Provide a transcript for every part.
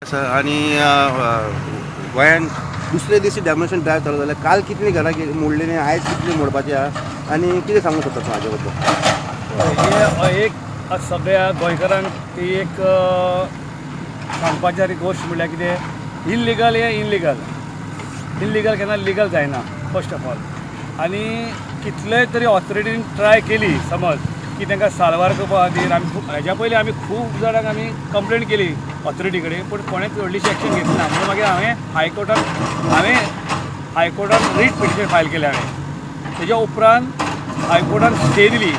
आसा आनी गोंयान दुसरे दीस डेमोलिशन ड्रायव्ह चालू जाल्यार काल कितलीं घरां मोडलेली, आयज कितलीं मोडपाची आहा आनी कितें सांगूंक सोदता तूं हाजे बद्दल? हे एक सगळ्या गोंयकारांक ती एक सांगपाची आनी गोश्ट म्हणल्यार कितें, इल्लिगल हें इल्लिगल, इल्लिगल केन्ना लिगल जायना फर्स्ट ऑफ ऑल. आनी कितलेय तरी ऑथॉरिटीन ट्राय केली समज की तांकां साल्वार करपा खातीर, आमी खूब हेज्या पयलीं आमी खूब जाणांक आमी कंप्लेन केली ऑथॉरिटी कडेन, पूण कोणेच व्हडलीशी एक्शन घेतली ना. म्हणून मागीर हांवें हायकोर्टान रीट पिटिशन फायल केलें हांवें. तेज्या उपरांत हायकोर्टान स्टे दिली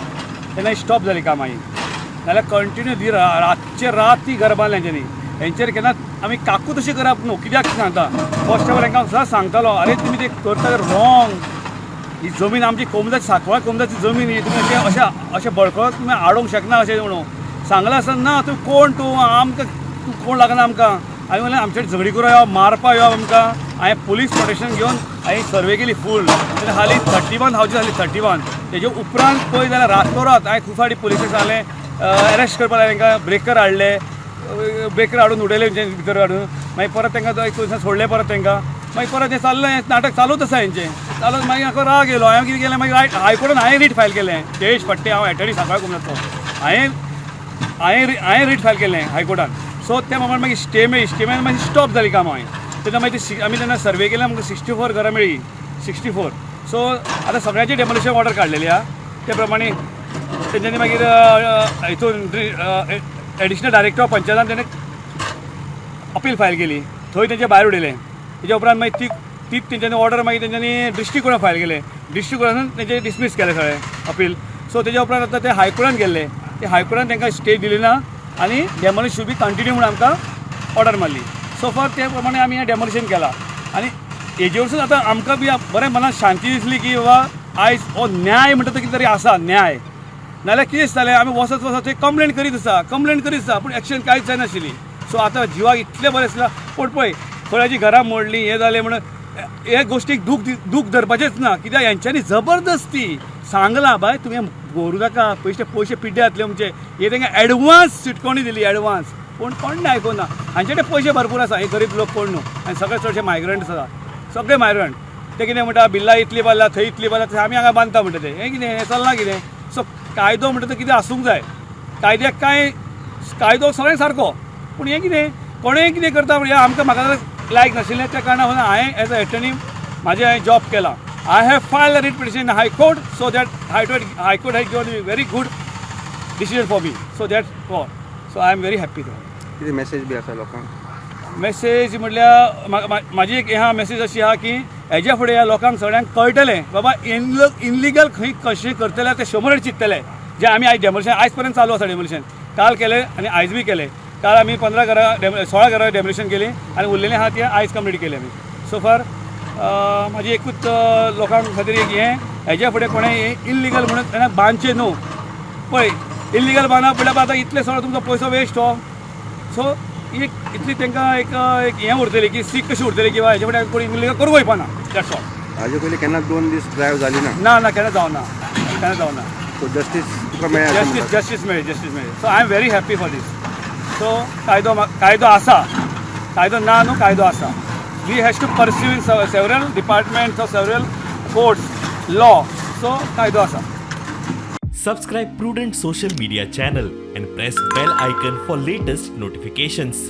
तेन्ना स्टॉप जाली कामां ही. नाल्यार कंटिन्यू दी रातचे रात ती घरां बांदली हेंच्यांनी. हेंचेर केन्ना आमी काकूत अशी करप न्हू. कित्याक सांगता, फर्स्ट ऑफ ऑल हेंकां हांव सदांच सांगतालो, अरे, तुमी ते करता रॉंग. ही जमीन आमची कोमजाची, सांकवाळ कोमजाची जमीन ही. तुमी अशें अशें अशें बळकळत तुमी हाडूंक शकना अशें म्हणून सांगलें आसतना, ना, तूं कोण, तूं आमकां तूं कोण लागना आमकां. हांवें म्हणलें, आमचे झगडी करूं यो, मारपा यो आमकां. हांवें पुलीस प्रोटेक्शन घेवन हांवें सर्वे केली फूल. तेन्ना हाली 31 हावजीस जाली, 31. तेजे उपरांत पळय जाल्यार रातोरात हांवें खूब फावटी पुलिशेक सांगलें, एरेस्ट करपा लागले तांकां. ब्रेकर हाडले, ब्रेकर हाडून उडयले भितर हाडून. मागीर परत तांकां एक दिसा सोडले परत तांकां. मागीर परत हें चाललें, नाटक चालूच आसा हेंचें चालूच. मागीर म्हाका राग येयलो. हांवें कितें केलें, मागीर हायकोर्टान हांवें रीट फायल केलें. जयेश फडते हांव, एटर्नी सांकवाळ कोमजाचो. हांवें हांवें हांवें रीट फायल केलें हायकोर्टान. सो त्या प्रमाणे मागीर स्टे मेळ्ळी. स्टे मेळ्ळी, मागीर स्टॉप जाली कामां. हांवें तेन्ना मागीर ती आमी तेन्ना सर्वे केले, आमकां 64 घरां मेळ्ळी, 64. सो आतां सगळ्यांची डेमोलिशन ऑर्डर काडलेली आहा. ते प्रमाणे तेंच्यांनी मागीर हितून एडिशनल डायरेक्टर ऑफ पंचायतान तेणें अपील फायल केली, थंय तेंचे भायर उडयलें. तेच्या उपरांत मागीर ती तीच तेंच्यांनी ऑर्डर मागीर तेंच्यांनी डिस्ट्रिक्ट कोर्टान फायल केलें. डिस्ट्रिक्ट कोर्टान तेंचे डिसमीस केलें सगळें अपील. सो तेच्या उपरांत आतां ते हायकोर्टान गेल्ले. ते हायकोर्टान तांकां स्टे दिली ना आनी डेमोलिशन should be continue म्हणून आमकां ऑर्डर मारली. सो फार ते प्रमाणे आमी हें डेमोलिशन केलां आनी हेजे वरसून आतां आमकां बी बरें मनाक शांती दिसली की बाबा, आयज हो न्याय म्हणटा तो कितें तरी आसा न्याय. नाल्यार कितें दिसतालें, आमी वचत वचत थंय कंप्लेन करीत आसा, कंप्लेन करीत आसा, पूण एक्शन कांयच जायनाशिल्ली. सो आतां जिवाक इतलें बरें दिसलां. पूण पळय, कोणाची घरां मोडलीं, हें जालें म्हणून हे गोश्टीक दूख धरपाचेंच ना. कित्याक हेंच्यांनी जबरदस्ती सांगलां, बाय, तुमी करूं नाका, पयशे पयशे पिड्डे जातले तुमचे. हे तांकां एडवान्स शिटकावणी दिली, एडवान्स, पूण कोण आयकूना. हांचे कडेन पयशे भरपूर आसा. हे गरीब लोक कोण न्हू आनी सगळे चडशे मायग्रंट्स आसा, सगळे मायग्रंट. ते कितें म्हणटा, बिल्ला इतली बांदला, थंय इतली बांदला, थंय आमी हांगा बांदता म्हणटा ते. हें कितें, हें चलना कितें. सो कायदो म्हणटा तो कितें आसूंक जाय. कायद्याक कांय, कायदो सगळ्यांक सारको, पूण हें कितें, कोणेंय कितें करता हें आमकां म्हाका लायक नाशिल्लें. त्या कारणान हांवें एज अ एटर्नी म्हाजें हांवें जॉब केलां. I have file writ petition in High Court, so that High Court has given very good decision for me. So that for so I am very happy. कितें message बी आसा लोकांक? Message म्हटल्यार म्हाजी एक ह्या मेसेज अशी आहा की हेज्या फुडें ह्या लोकांक सगळ्यांक कळटलें, बाबा, इनलिगल खंय कशें करतले ते शंबर चिंततले. जे आमी आयज डेमोलिशन आयज पर्यंत चालू आसा. डेमोलिशन काल केलें आनी आयज बी केलें. काल आमी 15 घरां, 16 घरां डेमोलिशन केली आनी उरलेलीं आहा ती आयज कंप्लीट केली आमी. सो फार म्हाजी एकूच लोकांक खातीर एक हें, हेज्या फुडें कोणें इल्लिगल म्हणून तेन्ना बांदचें न्हू. पळय, इल्लिगल बांदप म्हणल्यार आतां इतलें सगळो तुमचो पयसो वेस्ट हो. सो एक इतली तांकां एक एक हें उरतली की सीख कशी उरतली की हेजे फुडें कोणी इल्लिगल करूंक वयपाना. That's all. हाजे पयलीं केन्ना 2 दीस ड्रायव्ह जाली ना? ना ना, केन्ना जावना, केन्ना जावना. सो जस्टीस तुका मेळ्ळें? जस्टीस, जस्टीस मेळ्ळें, जस्टीस मेळ्ळें. So I am very happy for this. So कायदो कायदो आसा, कायदो ना न्हू, कायदो आसा. We has to pursue in several departments of several courts law. So कायदो आसा. Subscribe Prudent Social Media channel and press bell icon for latest notifications.